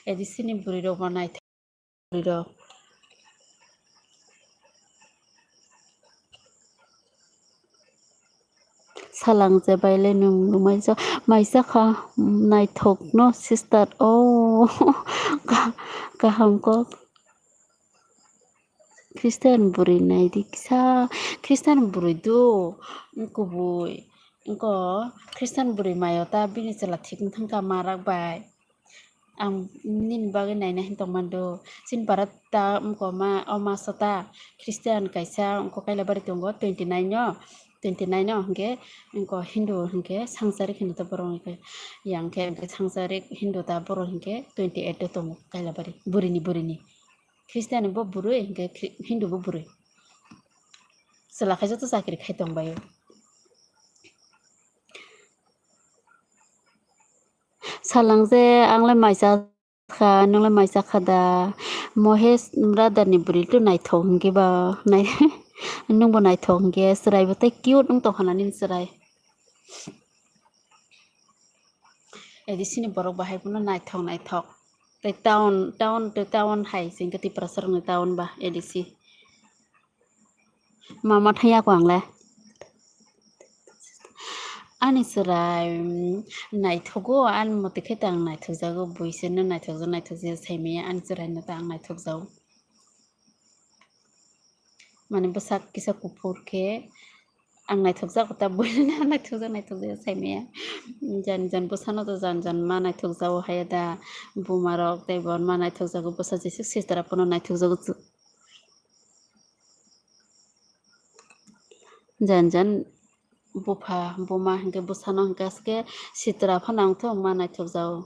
A D C ni bwrwi rok ba naithok. Bwrwi rok. Salang je baile nwng, nwng maisa, maisa kha, naithok no sister. Oh, ka-, kaham kok. Christian bwrwi naidi kisa, Christian bwrwi do, kubui, wngko Christian bwrwi mayo ta bini chwla thik wng thangkha marak bai. Ang nini bagwi naina hin tongmando. Chini bara ta wngko ma, o maso ta Christian kaisa wngko Kailabari tongo twenty nine o, twenty nine o hinkhe wngko Hindu hinkhe Sangcharik hino ta borok hinkhe, yang khe hinkhe Sangcharik Hindu ta borok hinkhe twenty eight o tongo Kailabari, bwrwini, bwrwini. Christian bo bwrwi, hinkhe Khri-, Hindu bo bwrwi. Chwla khai joto chakri khai tong bai o. Salang je ang le maisa kha, nwng le maisa kha da. Mohesh brother ni bwrwi to naithok hinkhe ba, nai-, nwng bo naithok hinkhe, chwrai bo tei cute wng tong kha na nini chwrai. A D C ni borok bahai phano naithok naithok. Tei town, town, tei town hai se hinkhe Tiprasa rokni town ba A D C. Mama thangya ko ang le. Ani chwrai, mm, naithogo, ani motwe khe ta ang naithokjago, buiseno naithokjak, naithokjak saimaya, ani chwraino ta ang naithokjago. Mane bwsak kisa kuphur khe ang naithokjago ta, buini naithokjak, naithokjak saimaya. Jani jani bwsano to jani jani ma naithokjago haiya da, bumarok tei bo ma naithokjago, bwsa jesuk sitra phano naithokjago. Jan jan bupha buma hinkhe bwsano hinkhe aske sitra phano wngthok ma naithokjago.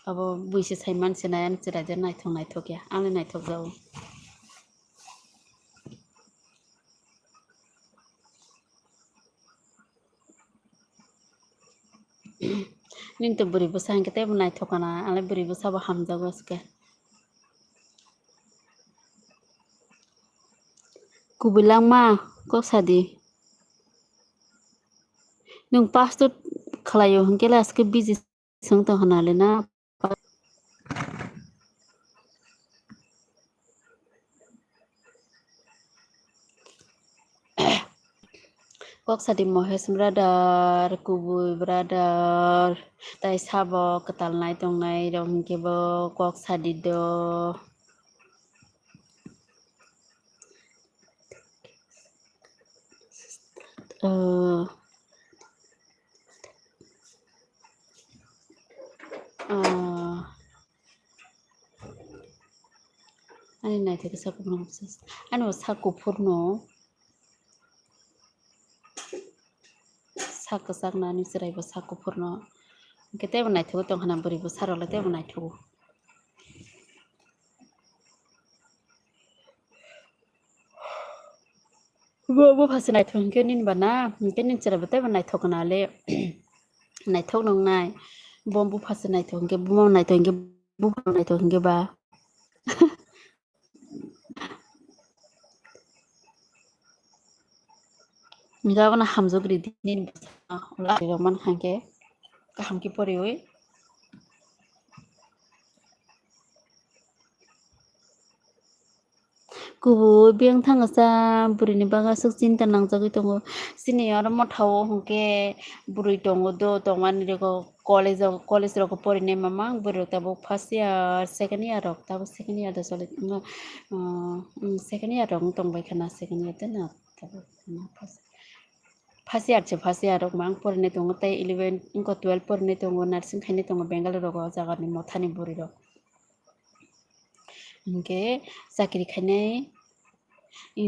Abo buisi saiman se nai ani chwraide naithok naithok ya, ani naithokjago. Nini to bwrwi bwsa hinkhe teibo naithok kana, ale bwrwi bwsabo hamjago aske. Kubui langma kok sadi. Nwng pastor khlaio hinkhe le aske busy swng tong khna le na. Kok sadi Mohesh brother, Kubui brother, tai sabo kwtal nai tongnai rok hinkhe bo kok sadi do. Oh. Ah. Ani naithok khe sak kuphur no, ani bo sak kuphur no, sak kwchak no ani chwrai bo sak kuphur no. Hinkhe teibo naithok tong khna bwrwi bwsa rok le teibo naithogo. Bo, bo pha se naithok hinkhe nini ba na, hinkhe nini chwrai bo teibo naithok kana le, naithok nung nai. Bo bupha se naithok hinkhe, buma naithok hinkhe, bupha naithok hinkhe ba. Hinkhe abono hamjak ridi nini bwsano, ulo ari rok mankha hinkhe kaham khe poriwi. Kubui biyang thangsa bwrwini bagwi aswk chinta nangjagwi tongo. Chini oro mothao hwnkhe bwrwi tongo do, tongmani rego college o, college rogo porinai mamang bwrwi rok tabuk first year, second year rok tabuk second year da choli, uh, um, second year rok wng tongbai khana, second year da na tabuk first, first year se first year rok mang porinai tongo tei eleven wngkha twelve porinai tongo, nursing khainai tongo Bengaluru rogo o jagani mothani bwrwi rok. Hinkhe chakri khainai,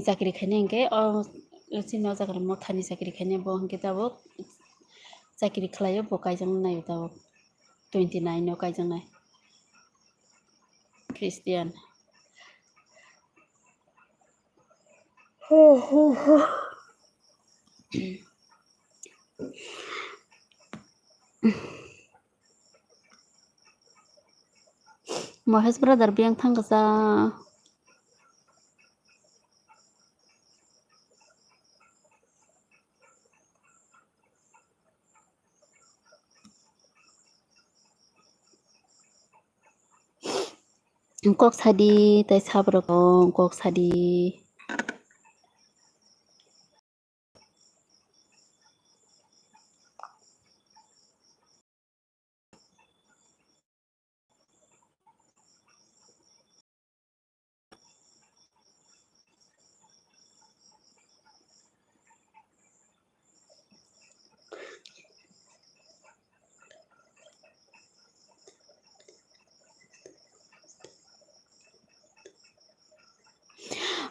chakri khainai hinkhe o chini o jaga mothani chakri khainai bo hinkhe tabuk chakri khlaio, bo kaijaknai naio tabuk twenty nine o kaijaknai Christian. Mohesh brother biyang thang kasa. Kok sadi, tai sabrok kok sadi.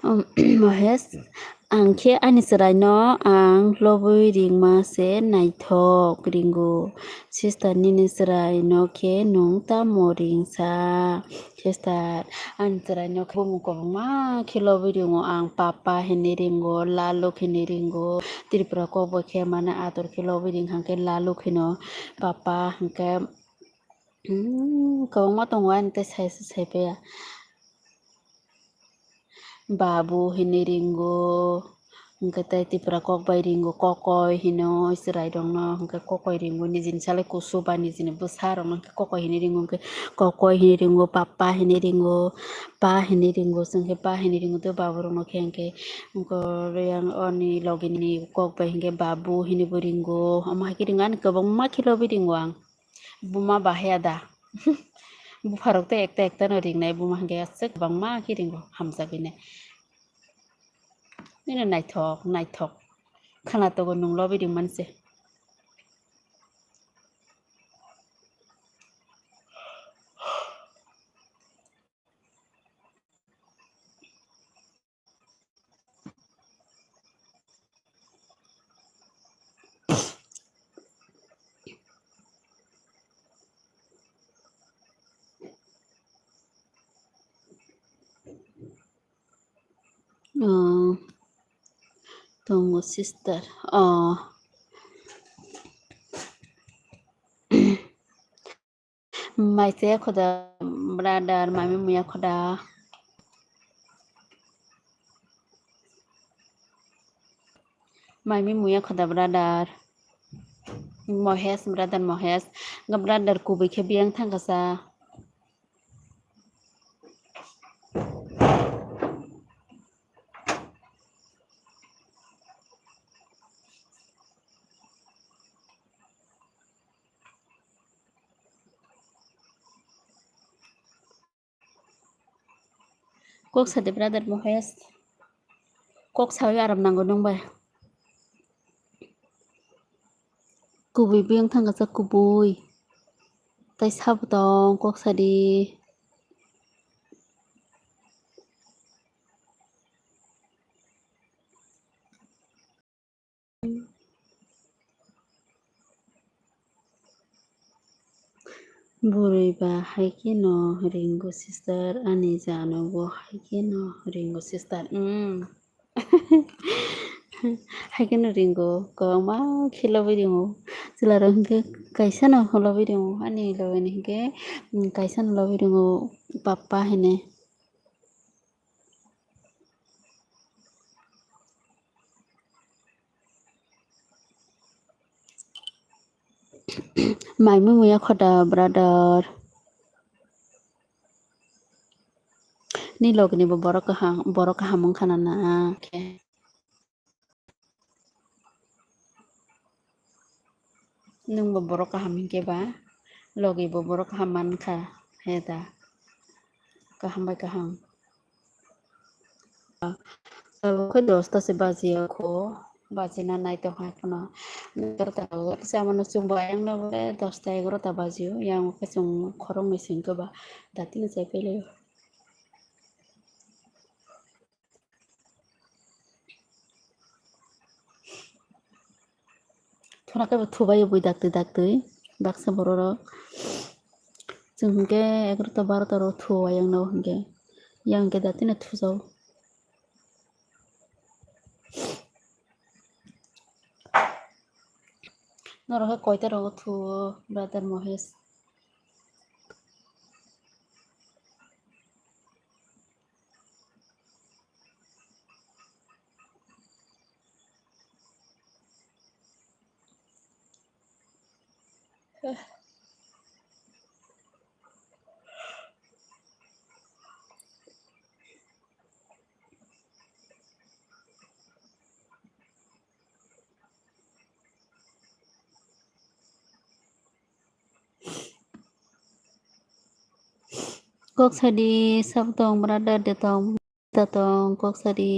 Um, Mohesh, ang khe ani chwraino ang lobwi ringma se naithok ringo. Sister, nini chwraino khe nwng tamo ringsa? Sister, ani chwraino khe bumung kwbangma khe lobwi ringo ang, papa hinwi ringo, laluk hinwi ringo. Tripura kok bai khe mane ator khe lobwi ring hwnkhe laluk hino, papa hwnkhe, hmm, kwbangma tongo ani tei sai se sai paiya. Babu hinwi ringo, hwnkhe tei Tripura kok bai ringo, kokoi hino chwrairokno, hwnkhe kokoi ringo nijini salai kusu ba nijini bwsarokno hwnkhe kokoi hinwi ringo, hwnkhe kokoi hinwi ringo, papa hinwi ringo, pa hinwi ringo, chwng khe pa hinwi ringo, tei baburokno khe hwnkhe, hwnkhe yang oni logini kok bai hwnkhe babu hinwi bo ringo, omo hai khe ringo ani kwbangma khe lobwi ringo ang. Buma bahaya da. Bupharok tei ekta ekta no ringnai, buma hwnkhe aswk kwbangma khe ringo hamjagwinai. Nini naithok naithok khana togo nwng lobwi ringmani se. Oh, tongo sister. Oh. Mai se khoda brother, mai mui muya khoda. Mai mui muya khoda brother. Mohesh, brother Mohesh. Nga brother kubui khe biyang thangkasa. Kok sadi brother Mohesh. Kok sawi aram nango nung bai. Kubui biyang thangkasa kubui. Tai sabo tong kok sadi. Bwrwi ba hai kheno ringo sister, ani jano bo hai kheno ringo sister. Mm. Hai kheno ringo, kwbangma khe lobwi ringo. Chwla rok hinkhe kaisa no lobwi ringo, ani lobwi ni hinkhe, mm, kaisa no lobwi ringo, papa hene. Mai mui muya khoda brother. Ani logi ni bo borok kaham, borok kaham wngkha na na khe. Nwng bo borok kaham hinkhe ba, logi bo borok kaham mankha, he da? Kaham bai kaham. Tabuk khe dosta se baji ya kho, baji na nai tong hai phano. Egarota o kisa mano chwng bo ayang na bole dosta egarota baji o, yang o khe chwng khorok ni sing khe ba datino chai pai lai o. Thuna khe bo thubai bui daktwi daktwi baksa borok rok. Chwng hinkhe egarota barota rok thu ayang no hinkhe, yang hinkhe datino thujao. Norok khe koita rogo thuo, brother Mohesh? Kok sadi, sabo tong, brother de tong, ta tong, kok sadi.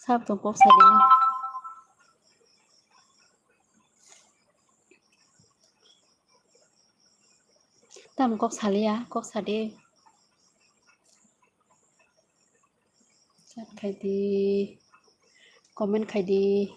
Sab tong kok sadi. Tam kok saliya, kok sadi. Chat khaidi, comment khaidi.